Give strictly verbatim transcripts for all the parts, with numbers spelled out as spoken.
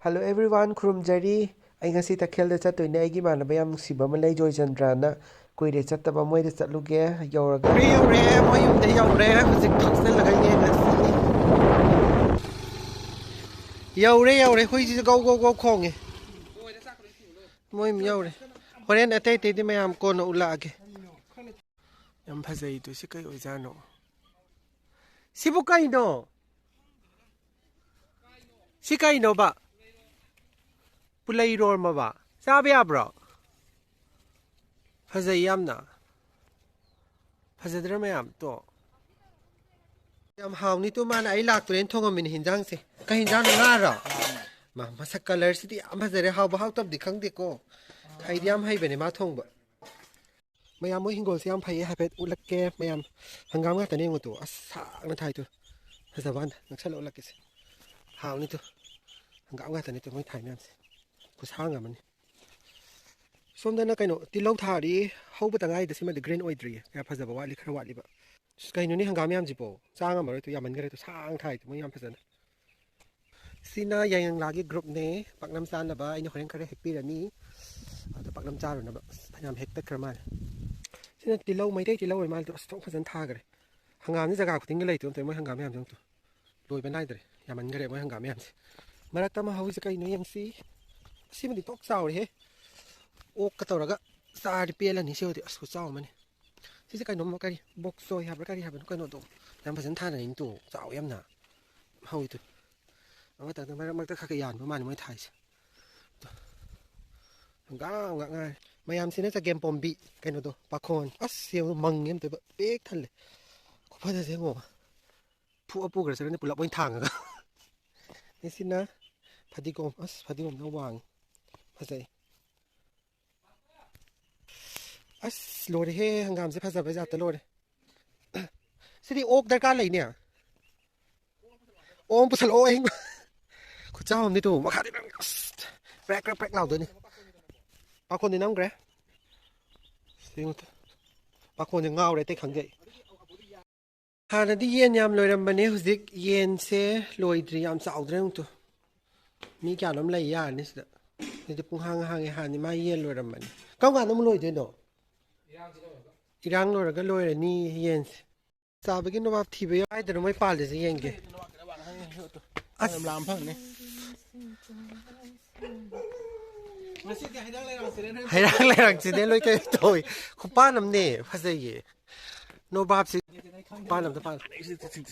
Hello everyone, ꯈꯨꯔꯨꯝꯖꯔꯤ꯫ ꯑꯩ ꯉꯁꯤ ꯇꯈꯦꯜꯗ ꯆꯠꯇꯣꯏꯅꯦ꯫ ꯑꯩꯒꯤ ꯏꯃꯥꯟꯅꯕ ꯌꯥꯝ ꯅꯨꯡꯁꯤꯕ ꯑꯃ ꯂꯩ, ꯖꯣꯏꯆꯟꯗ꯭ꯔꯅ꯫ ꯀꯨꯏꯔꯦ ꯆꯠꯇꯕ, ꯃꯣꯏꯗ ꯆꯠꯂꯨꯒꯦ꯫ ꯌꯧꯔꯒ ꯌꯧꯔꯦ, ꯃꯣꯏ ꯌꯨꯝꯗ ꯌꯧꯔꯦ꯫ ꯍꯧꯖꯤꯛ ꯊꯧꯖꯤꯜꯂꯒ ꯌꯦꯡꯉꯁꯤ꯫ ꯌꯧꯔꯦ, ꯌꯧꯔꯦ꯫ ꯍꯨꯏꯁꯤꯁꯨ ꯒꯧ ꯒꯧ ꯒꯧ ꯈꯣꯡꯉꯦ꯫ ꯃꯣꯏ ꯌꯧꯔꯦ꯫ ꯍꯣꯔꯦꯟ ꯑꯇꯩ ꯑꯇꯩꯗꯤ ꯃꯌꯥꯝ ꯀꯣꯟꯅ ꯎꯠꯂꯛꯑꯒꯦ꯫ ꯌꯥꯝ ꯐꯖꯩꯗꯣ꯫ ꯁꯤ ꯀꯩ ꯑꯣꯏꯖꯥꯠꯅꯣ? ꯁꯤꯕꯨ ꯀꯩꯅꯣ? ꯁꯤ ꯀꯩꯅꯣꯕ? ꯄꯨꯂꯩ ꯏꯔꯣꯝꯕꯕ? ꯆꯥꯕ ꯌꯥꯕ꯭ꯔꯣ? ꯐꯖꯩ ꯌꯥꯝꯅ꯫ ꯐꯖꯗ꯭ꯔꯥ ꯃꯌꯥꯝ? ꯇꯣ꯫ ꯌꯥꯝ ꯍꯥꯎꯅꯤ ꯇꯣ꯫ ꯃꯥꯅ ꯑꯩ ꯂꯥꯛꯇꯣꯔꯦꯅ ꯊꯣꯡꯉꯝꯃꯤꯅꯦ ꯍꯤꯟꯖꯥꯡꯁꯦ꯫ ꯀꯩ ꯍꯤꯟꯖꯥꯡꯅꯣ? ꯉꯥꯔꯣ? ꯃꯥ, ꯃꯁꯛ colourꯁꯤꯗꯤ ꯌꯥꯝ ꯐꯖꯔꯦ꯫ ꯍꯥꯎꯕ ꯍꯥꯎꯇꯕꯗꯤ ꯈꯪꯗꯦꯀꯣ꯫ ꯍꯩꯗꯤ ꯌꯥꯝ ꯍꯩꯕꯅꯦ ꯃꯥ ꯊꯣꯡꯕ꯫ ꯃꯌꯥꯝ, ꯃꯣꯏ ꯍꯤꯡꯒꯣꯜꯁꯦ ꯌꯥꯝ ꯐꯩꯌꯦ꯫ ꯍꯥꯏꯐꯦꯠ ꯎꯠꯂꯛꯀꯦ ꯃꯌꯥꯝ꯫ ꯍꯪꯒꯥꯝ ꯉꯥꯛꯇꯅꯦ ꯌꯦꯡꯉꯨ ꯇꯨ꯫ ꯑꯁ, ꯁꯥꯡꯅ ꯊꯥꯏ ꯇꯨ꯫ ꯐꯖꯕ ꯋꯥꯅꯦ꯫ ꯅꯛꯁꯜꯂ ꯎꯠꯂꯛꯀꯦꯁꯦ꯫ ꯍꯥꯎꯅꯤ ꯇꯨ꯫ ꯍꯪꯒꯥꯝ ꯉꯥꯛꯇꯅꯦ ꯇꯨ ꯃꯣꯏ ꯊꯥꯏ ꯃꯌꯥꯝꯁꯦ꯫ ꯈꯨꯁꯥꯡ ꯑꯃꯅꯤ꯫ ꯁꯣꯝꯗꯅ ꯀꯩꯅꯣ, ꯇꯤꯜꯍꯧ ꯊꯥꯔꯤ꯫ ꯍꯧꯕꯇ ꯉꯥꯏꯔꯤꯗ꯫ ꯁꯤꯃꯗꯤ green ꯑꯣꯏꯗ꯭ꯔꯤꯌꯦ꯫ ꯀꯌꯥ ꯐꯖꯕ ꯋꯥꯠꯂꯤ, ꯈꯔ ꯋꯥꯠꯂꯤꯕ꯫ ꯑꯁ, ꯀꯩꯅꯣꯅꯦ ꯍꯪꯒꯥꯝ ꯃꯌꯥꯝꯁꯤꯕꯣ? ꯆꯥ ꯉꯝꯃꯔꯣꯏ ꯇꯨ, ꯌꯥꯝꯃꯟꯈ꯭ꯔꯦ ꯇꯨ꯫ ꯁꯥꯡ ꯊꯥꯏ ꯇꯨ ꯃꯣꯏ ꯌꯥꯝ ꯐꯖꯅ꯫ ꯁꯤꯅ ꯌꯥꯏꯉꯪꯂꯥꯒꯤ groupꯅꯦ꯫ ꯄꯥꯛꯅꯝ ꯆꯥꯅꯕ ꯑꯩꯅ ꯍꯣꯔꯦꯟ ꯈꯔ ꯍꯦꯛꯄꯤꯔꯅꯤ꯫ ꯑꯗꯣ ꯄꯥꯛꯅꯝ ꯆꯥꯔꯨꯅꯕ꯫ ꯑꯁ, ꯐꯅꯌꯥꯝ ꯍꯦꯛꯇꯠꯈ꯭ꯔ ꯃꯥꯜꯂꯦ꯫ ꯁꯤꯅ ꯇꯤꯜꯍꯧ, ꯃꯩꯇꯩ ꯇꯤꯜꯍꯧ ꯑꯣꯏ ꯃꯥꯜꯂꯦ꯫ ꯑꯁ, ꯊꯣꯛ ꯐꯖꯅ ꯊꯥꯈ꯭ꯔꯦ꯫ ꯍꯪꯒꯥꯝꯁꯦ ꯖꯒꯥ ꯈꯨꯗꯤꯡꯒꯤ ꯂꯩꯇꯦ꯫ ꯑꯝꯇ ꯃꯣꯏ ꯍꯪꯒꯥꯝ ꯃꯌꯥꯝꯁꯦ ꯑꯝꯇ꯫ ꯂꯣꯏꯕ ꯅꯥꯏꯗ꯭ꯔꯦ꯫ ꯌꯥꯝꯃꯟꯈꯔꯦ ꯃꯣꯏ ꯍꯪꯒꯥꯝ ꯃꯌꯥꯝꯁꯦ꯫ ꯃꯔꯛꯇ ꯑꯃ ꯍꯧꯔꯤꯁꯦ ꯀꯩꯅꯣ ꯌꯦꯡꯁꯤ꯫ ꯁꯤꯃꯗꯤ ꯊꯣꯛ ꯆꯥꯎꯔꯦꯍꯦ꯫ ꯑꯣꯛꯀ ꯇꯧꯔꯒ ꯆꯥꯔꯗꯤ ꯄꯦꯜꯂꯅꯤ ꯁꯤꯕꯨꯗꯤ꯫ ꯑꯁ, ꯈꯨꯆꯥꯎ ꯑꯃꯅꯤ꯫ ꯁꯤꯁꯦ ꯀꯩꯅꯣꯝꯃ, ꯀꯔꯤ, bok choy ꯍꯥꯏꯕ꯭ꯔꯥ ꯀꯔꯤ ꯍꯥꯏꯕꯅꯣ ꯀꯩꯅꯣꯗꯣ? ꯌꯥꯝ ꯐꯖꯅ ꯊꯥꯅꯅꯤꯡ ꯇꯨ꯫ ꯆꯥꯎ ꯌꯥꯝꯅ꯫ ꯍꯧꯏ ꯇꯨ꯫ ꯑꯃꯇꯪꯗ ꯃꯔꯛ ꯃꯔꯛꯇ ꯈꯔ ꯈꯔ ꯌꯥꯟꯕ ꯃꯥꯜꯂꯦ ꯃꯣꯏ ꯊꯥꯏꯁꯦ꯫ ꯇꯨ꯫ ꯍꯪꯒꯥꯝ ꯉꯥꯛ ꯉꯥꯏꯔꯦ꯫ ꯃꯌꯥꯝꯁꯤꯅ ꯆꯒꯦꯝ ꯄꯣꯝꯕꯤ ꯀꯩꯅꯣꯗꯣ, ꯄꯥꯈꯣꯟ꯫ ꯑꯁ, ꯌꯦꯡꯉꯨ, ꯃꯪꯉꯦ ꯑꯝꯇꯣꯏꯕ꯫ ꯄꯤꯛ ꯊꯜꯂꯦ꯫ ꯈꯨꯐꯖꯁꯦ ꯌꯦꯡꯉꯣ꯫ ꯐꯨꯑ ꯄꯨꯈ꯭ꯔꯁꯤꯔꯅꯦ ꯄꯨꯂꯞ ꯑꯣꯏꯅ ꯊꯥꯡꯉꯒ꯫ ꯑꯁꯤꯅ ꯐꯗꯤꯒꯣꯝ꯫ ꯑꯁ, ꯐꯗꯤꯒꯣꯝꯅ ꯋꯥꯡꯉꯤ꯫ ꯐꯖꯩ꯫ ꯑꯁ, ꯂꯣꯏꯔꯦꯍꯦ, ꯍꯪꯒꯥꯝꯁꯦ ꯐꯖꯕ ꯖꯥꯠꯇ ꯂꯣꯏꯔꯦ꯫ ꯁꯤꯗꯤ ꯑꯣꯛ ꯗꯔꯀꯥꯔ ꯂꯩꯅꯦ꯫ ꯑꯣꯛ ꯑꯃ ꯄꯨꯁꯜꯂꯛꯑꯣ ꯑꯍꯤꯡꯕ꯫ ꯈꯨꯠꯆꯥꯎ ꯑꯃꯅꯤ ꯇꯨ, ꯃꯈꯥꯗꯤ ꯅꯪ, ꯑꯁ, ꯄ꯭ꯔꯦꯛ, ꯄ꯭ꯔꯦꯛ, ꯄ꯭ꯔꯦꯛ ꯂꯥꯎꯗꯣꯏꯅꯤ꯫ ꯄꯥꯈꯣꯟꯗꯤ ꯅꯝꯈ꯭ꯔꯦ꯫ ꯁꯤ ꯌꯦꯡꯉꯨ ꯇꯨ꯫ ꯄꯥꯈꯣꯟꯁꯦ ꯉꯥꯎꯔꯦ, ꯑꯇꯩ ꯈꯪꯗꯦ ꯑꯩ꯫ ꯍꯥꯟꯅꯗꯤ ꯌꯦꯟ ꯌꯥꯝ ꯂꯣꯏꯔꯝꯕꯅꯦ, ꯍꯧꯖꯤꯛ ꯌꯦꯟꯁꯦ ꯂꯣꯏꯗ꯭ꯔꯦ, ꯌꯥꯝ ꯆꯥꯎꯗ꯭ꯔꯦ ꯑꯃꯨꯛꯇꯨ꯫ ꯃꯤ ꯀꯌꯥꯅꯣꯝ ꯂꯩ ꯌꯥꯔꯅꯤ ꯁꯤꯗ꯫ ꯁꯤꯗꯤ ꯄꯨꯡ ꯍꯥꯡ ꯍꯥꯡꯉꯦ, ꯍꯥꯟꯅꯤ ꯃꯥ ꯌꯦꯟ ꯂꯣꯏꯔꯝꯕꯅꯤ꯫ ꯀꯔꯝ ꯀꯥꯟꯗ ꯑꯃꯨꯛ ꯂꯣꯏꯗꯣꯏꯅꯣ? ꯏꯔꯥꯡ ꯂꯣꯏꯔꯒ ꯂꯣꯏꯔꯅꯤ ꯌꯦꯟꯁꯦ꯫ ꯆꯥꯕꯒꯤ ꯅꯣꯕꯥꯞ ꯊꯤꯕ ꯌꯥꯎ-, ꯀꯥꯏꯗꯅꯣ ꯃꯣꯏ ꯄꯥꯜꯂꯤꯁꯦ ꯌꯦꯡꯒꯦ꯫ ꯑꯁ꯫ ꯌꯥꯝ ꯂꯥꯝ ꯐꯪꯅꯤ꯫ ꯉꯁꯤꯗꯤ ꯍꯩꯔꯥꯡ ꯂꯩꯔꯥꯡ ꯆꯦꯔꯦꯟ ꯍꯣꯏ ꯍꯩꯔꯥꯡ ꯂꯩꯔꯥꯡ ꯆꯦꯔꯦꯟ ꯂꯣꯏ ꯀꯩꯅꯣ ꯇꯧꯏ꯫ ꯈꯨꯄꯥꯟ ꯑꯃꯅꯦ, ꯐꯖꯩꯌꯦ꯫ ꯅꯣꯕꯥꯞꯁꯤ ꯈꯨꯄꯥꯟ ꯑꯝꯇ ꯄꯥꯜꯂꯦ꯫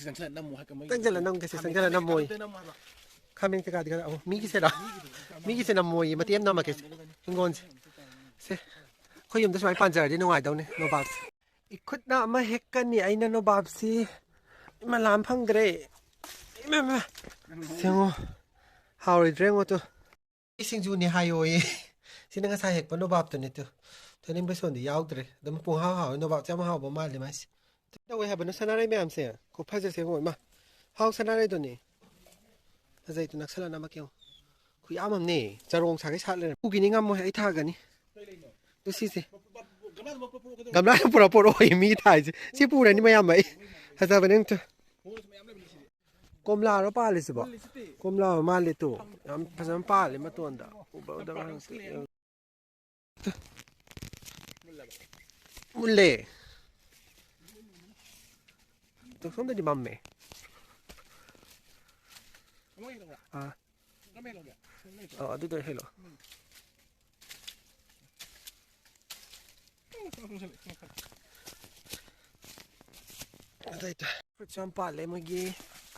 ꯆꯪꯁꯤꯜꯂ ꯅꯝꯃꯨ ꯍꯥꯏ ꯀꯃꯥꯏꯅ ꯆꯪꯁꯤꯜꯂ ꯅꯝꯒꯦ, ꯁꯤ ꯆꯪꯁꯤꯜꯂ ꯅꯝꯃꯣꯏ꯫ ꯈꯥꯃꯦꯟ ꯀꯩꯀꯥꯗꯤ ꯈꯔ, ꯑꯣ, ꯃꯤꯒꯤꯁꯦꯔꯥ? ꯃꯤꯒꯤꯁꯦ ꯅꯝꯃꯣꯏꯌꯦ, ꯃꯇꯦꯛ ꯑꯃ ꯅꯝꯃꯛꯀꯦ ꯁꯦ꯫ ꯍꯤꯡꯒꯣꯜꯁꯦ꯫ ꯁꯦ, ꯑꯩꯈꯣꯏ ꯌꯨꯝꯗ ꯁꯨꯃꯥꯏꯅ ꯄꯥꯟꯖꯔꯗꯤ ꯅꯨꯡꯉꯥꯏꯗꯧꯅꯦ ꯅꯣꯕꯥꯞꯁꯦ꯫ ꯏꯈꯨꯠꯅ ꯑꯃ ꯍꯦꯛꯀꯅꯤ ꯑꯩꯅ ꯅꯣꯕꯥꯞꯁꯤ꯫ ꯏꯃꯥ, ꯂꯥꯝ ꯐꯪꯗ꯭ꯔꯦ꯫ ꯏꯃꯥ, ꯏꯃꯥ꯫ ꯁꯦꯡꯉꯣ꯫ ꯍꯥꯎꯔꯣꯏꯗ꯭ꯔꯦ ꯌꯦꯡꯉꯣ ꯇꯨ꯫ ꯁꯤꯡꯖꯨꯅꯦ ꯍꯥꯏꯌꯣꯌꯦ꯫ ꯁꯤꯅ ꯉꯁꯥꯏ ꯍꯦꯛꯄ ꯅꯣꯕꯥꯞꯇꯨꯅꯦ ꯇꯨ꯫ ꯊꯣꯏꯗꯤꯡ ꯕꯦꯁꯣꯟꯗꯤ ꯌꯥꯎꯗ꯭ꯔꯦ꯫ ꯑꯗꯨꯝ ꯄꯨꯡꯍꯥꯎ ꯍꯥꯎꯋꯦ꯫ ꯅꯣꯕꯥꯞꯁꯦ ꯌꯥꯝ ꯍꯥꯎꯕ ꯃꯥꯜꯂꯦ ꯃꯥꯏꯁꯦ꯫ ꯇꯧꯋꯦ ꯍꯥꯏꯕꯅꯣ ꯁꯅꯥꯔꯩ ꯃꯌꯥꯝꯁꯦ? ꯈꯨꯐꯖꯁꯦ ꯌꯦꯡꯉꯣ ꯏꯃꯥ꯫ ꯍꯥꯎ ꯁꯅꯥꯔꯩꯗꯨꯅꯦ꯫ ꯐꯖꯩꯗꯨ ꯅꯛꯁꯜꯂ ꯅꯝꯃꯛꯀꯦ ꯌꯦꯡꯉꯣ꯫ ꯈꯨꯌꯥꯝ ꯑꯃꯅꯦ꯫ ꯆꯔꯣꯡ ꯁꯥꯒꯩ ꯁꯥꯠ ꯂꯩꯔꯝꯃꯦ꯫ ꯄꯨꯈꯤꯅꯤ ꯉꯝꯃꯣꯏ ꯑꯩ ꯊꯥꯒꯅꯤ꯫ ꯑꯗꯨ ꯁꯤꯁꯦ꯫ ꯒꯝꯂꯥꯗ ꯄꯨꯔꯛꯑꯣ ꯄꯨꯔꯛꯑꯣ ꯀꯩꯗꯧꯔꯒꯦ? ꯒꯝꯂꯥꯗ ꯄꯨꯔꯛꯑꯣ ꯄꯨꯔꯛꯑꯣ ꯑꯩ ꯃꯤ ꯊꯥꯏꯁꯦ꯫ ꯁꯤ ꯄꯨꯔꯅꯤ ꯃꯌꯥꯝ ꯑꯩ꯫ ꯐꯖꯕꯅꯦ ꯑꯝꯇ꯫ ꯃꯣꯏꯁꯨ ꯃꯌꯥꯝ ꯂꯩꯕꯅꯤ ꯁꯤꯗꯤ꯫ ꯀꯣꯝꯂꯥꯔꯣ ꯄꯥꯜꯂꯤꯁꯤꯕꯣ? ꯃꯨꯜꯂꯤꯁꯤꯗꯤ꯫ ꯀꯣꯝꯂꯥ ꯃꯥꯜꯂꯦ ꯇꯨ꯫ ꯌꯥꯝ ꯐꯖꯅ ꯄꯥꯜꯂꯦ ꯃꯇꯣꯟꯗ꯫ ꯎꯕꯗ ꯄꯥꯟ ꯉꯥꯡꯁꯪ ꯀꯛꯂꯦ꯫ ꯃꯨꯜꯂꯦ꯫ ꯇꯨ ꯁꯣꯝꯗꯗꯤ ꯃꯝꯃꯦ꯫ ꯑꯃ ꯍꯦꯛ ꯂꯧꯔꯥ? ꯑꯥ꯫ ꯑꯃ ꯍꯦꯛ ꯂꯧꯒꯦ꯫ ꯑꯣ, ꯑꯗꯨꯗꯣ ꯍꯦꯛꯂꯣ꯫ ꯑꯗꯩꯗ ꯐ꯭ꯔꯨꯠꯁꯨ ꯌꯥꯝ ꯄꯥꯜꯂꯦ ꯃꯣꯏꯒꯤ꯫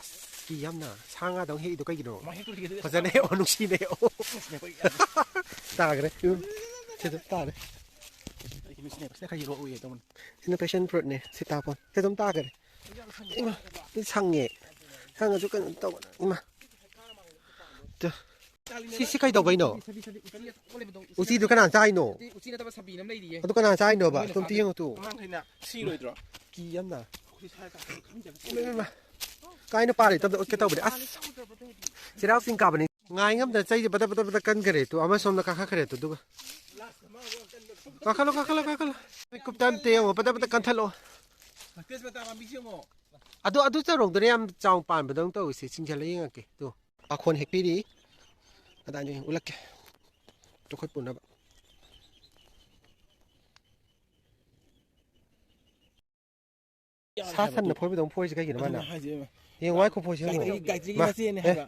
ꯑꯁ, ꯀꯤ ꯌꯥꯝꯅ꯫ ꯁꯥ ꯉꯥꯗꯧ ꯍꯦꯛꯏꯗꯣ ꯀꯩꯒꯤꯅꯣ? ꯀꯃꯥꯏꯅ ꯍꯦꯛꯇꯣꯔꯤꯒꯦ ꯑꯗꯨꯗꯤ? ꯐꯖꯅ ꯍꯦꯛꯑꯣ, ꯅꯨꯡꯁꯤꯅ ꯍꯦꯛꯑꯣ꯫ ꯇꯥꯈ꯭ꯔꯦ꯫ ꯎꯝ, ꯁꯤꯗ ꯇꯥꯔꯦ꯫ ꯑꯩꯒꯤ ꯃꯤꯠꯁꯤꯅ ꯈꯔ ꯌꯦꯛꯂꯛꯎꯏꯌꯦ ꯇꯧꯕꯅꯤ꯫ ꯁꯤꯅ ꯄꯦꯁꯟ ꯐ꯭ꯔꯨꯠꯅꯦ, ꯁꯤꯇꯥꯕꯣꯟ꯫ ꯁꯤ ꯑꯗꯨꯝ ꯇꯥꯈ꯭ꯔꯦ꯫ ꯏꯃꯥ, ꯁꯤ ꯁꯪꯉꯦ꯫ ꯁꯪꯉꯁꯨ ꯀꯩꯅꯣ ꯇꯧꯕ꯫ ꯏꯃꯥ꯫ ꯇꯨ꯫ ꯁꯤ, ꯁꯤ ꯀꯩꯗꯧꯕꯩꯅꯣ? ꯎꯆꯤꯗꯨ ꯀꯅꯥ ꯆꯥꯏꯅꯣ? ꯎꯆꯤ ꯅꯠꯇꯕ ꯁꯥꯕꯤ ꯑꯃ ꯂꯩꯔꯤꯌꯦ꯫ ꯑꯗꯨ ꯀꯅꯥ ꯆꯥꯏꯅꯣꯕ? ꯃꯣꯏꯅ ꯑꯗꯨ ꯑꯝꯇ ꯆꯥꯗꯣꯏ-, ꯌꯦꯡꯉꯨ ꯇꯨ꯫ ꯑꯉꯥꯡꯈꯩꯅ ꯁꯤꯔꯣꯏꯗ꯭ꯔꯣ? ꯀꯤ ꯌꯥꯝꯅ꯫ ꯏꯃꯥ, ꯏꯃꯥ, ꯏꯃꯥ꯫ ꯀꯥꯏꯅ ꯄꯥꯜꯂꯤ? ꯇꯞꯅ ꯎꯠꯀꯦ ꯇꯧꯕꯅꯦ꯫ ꯑꯁ꯫ ꯆꯩꯔꯥꯎ ꯆꯤꯡ ꯀꯥꯕꯅꯤ꯫ ꯉꯥꯏ ꯉꯝꯗꯅ ꯆꯩꯁꯦ ꯕꯗ ꯕꯗ ꯕꯗ ꯀꯟꯈꯔꯦ ꯇꯨ꯫ ꯑꯃ ꯁꯣꯝꯗ ꯀꯥꯈꯠꯈ꯭ꯔꯦ ꯇꯨ꯫ ꯑꯗꯨꯒ ꯀꯥꯈꯠꯂꯣ, ꯀꯥꯈꯠꯂꯣ, ꯀꯥꯈꯠꯂꯣ꯫ ꯃꯤꯀꯨꯞꯇ ꯑꯝꯇ ꯌꯦꯡꯉꯣ꯫ ꯕꯗ ꯕꯗ ꯀꯟꯊꯠꯂꯣ꯫ ꯇꯦꯖꯄꯇꯥ ꯄꯥꯝꯕꯤꯁꯦ ꯌꯦꯡꯉꯣ꯫ ꯑꯗꯨ, ꯑꯗꯨ ꯆꯔꯣꯡꯗꯨꯅ ꯌꯥꯝ ꯆꯥꯎꯅ ꯄꯥꯟꯕꯗꯧꯅ ꯇꯧꯔꯤꯁꯦ꯫ ꯆꯤꯡꯁꯤꯜꯂ ꯌꯦꯡꯉꯛꯀꯦ ꯇꯨ꯫ ꯄꯥꯈꯣꯟ ꯍꯦꯛꯄꯤꯔꯤ꯫ ꯑꯗꯥꯏꯗ ꯎꯠꯂꯛꯀꯦ꯫ ꯑꯩꯈꯣꯏ ꯄꯨꯅꯕ꯫ ꯁꯥ ꯁꯟꯅ ꯐꯣꯏꯕꯗꯧꯅ ꯐꯣꯏꯔꯤꯁꯦ ꯀꯩꯒꯤꯅꯣ ꯃꯥꯅ? ꯑꯗꯨꯅ ꯍꯥꯏꯁꯦ, ꯏꯕꯦꯝꯃ꯫ ꯍꯌꯦꯡꯋꯥꯏ ꯈꯨꯐꯣꯏꯁꯦ ꯌꯦꯡꯉꯣ꯫ ꯒꯥꯏꯇ꯭ꯔꯤꯒꯤ ꯃꯥ-, ꯃꯆꯦꯅꯦ ꯑꯦ꯫ ꯍꯥꯏꯕ꯫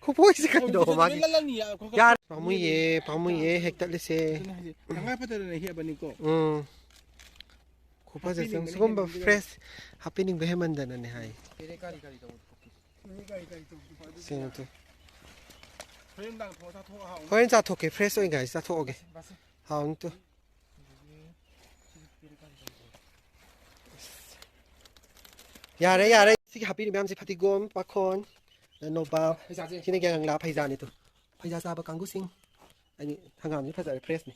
ꯈꯨꯐꯣꯏꯁꯦ ꯀꯩꯅꯣ ꯃꯥꯒꯤ? ꯂꯣꯏ ꯂꯜꯂꯅꯤ, ꯌꯥ-, ꯈꯣ-, ꯈꯣ-, ꯌꯥꯔꯦ, ꯄꯥꯝꯃꯨꯏꯌꯦ, ꯄꯥꯝꯃꯨꯏꯌꯦ, ꯍꯦꯛꯇꯠꯂꯁꯦ꯫ ꯑꯗꯨꯅ ꯍꯥꯏꯁꯦ, ꯇꯉꯥꯏ ꯐꯗꯅ ꯍꯦꯛꯑꯕꯅꯤꯀꯣ꯫ ꯎꯝ꯫ ꯈꯨꯐꯖꯁꯦ ꯍꯥꯞꯄꯤꯅꯤꯡꯕꯅ ꯁꯤꯒꯨꯝꯕ ꯍꯦꯟꯃꯟꯗꯅ꯫ Fresh ꯍꯥꯞꯄꯤꯅꯤꯡꯕ ꯍꯦꯟꯃꯟꯗꯅꯅꯦ ꯍꯥꯏ꯫ ꯁꯤꯅꯤ ꯇꯨ꯫ ꯍꯣꯔꯦꯟ ꯅꯨꯡꯗꯥꯡ ꯊꯣꯡꯉ ꯆꯥꯊꯣꯛꯑ ꯍꯥꯎꯅꯤ꯫ ꯍꯣꯔꯦꯟ ꯆꯥꯊꯣꯛꯀꯦ, fresh ꯑꯣꯏꯅ guys, ꯆꯥꯊꯣꯛꯑꯒꯦ꯫ ꯕꯥꯁꯤ꯫ ꯍꯥꯎꯅꯤ ꯇꯨ꯫ ꯌꯥꯔꯦ, ꯌꯥꯔꯦ꯫ ꯁꯤꯒꯤ ꯍꯥꯞꯄꯤꯔꯤ ꯃꯌꯥꯝꯁꯦ ꯐꯗꯤꯒꯣꯝ, ꯄꯥꯈꯣꯟ, ꯅꯣꯕꯥꯞ, ꯐꯩꯖꯥꯁꯦ꯫ ꯁꯤꯅ ꯌꯥꯏꯉꯪꯂꯥ ꯐꯩꯖꯥꯅꯤ ꯇꯨ꯫ ꯐꯩꯖꯥ ꯆꯥꯕ ꯀꯥꯡꯕꯨꯁꯤꯡ꯫ ꯑꯩꯗꯤ ꯍꯪꯒꯥꯝꯁꯦ ꯐꯖꯔꯦ, fresh ꯅꯤ꯫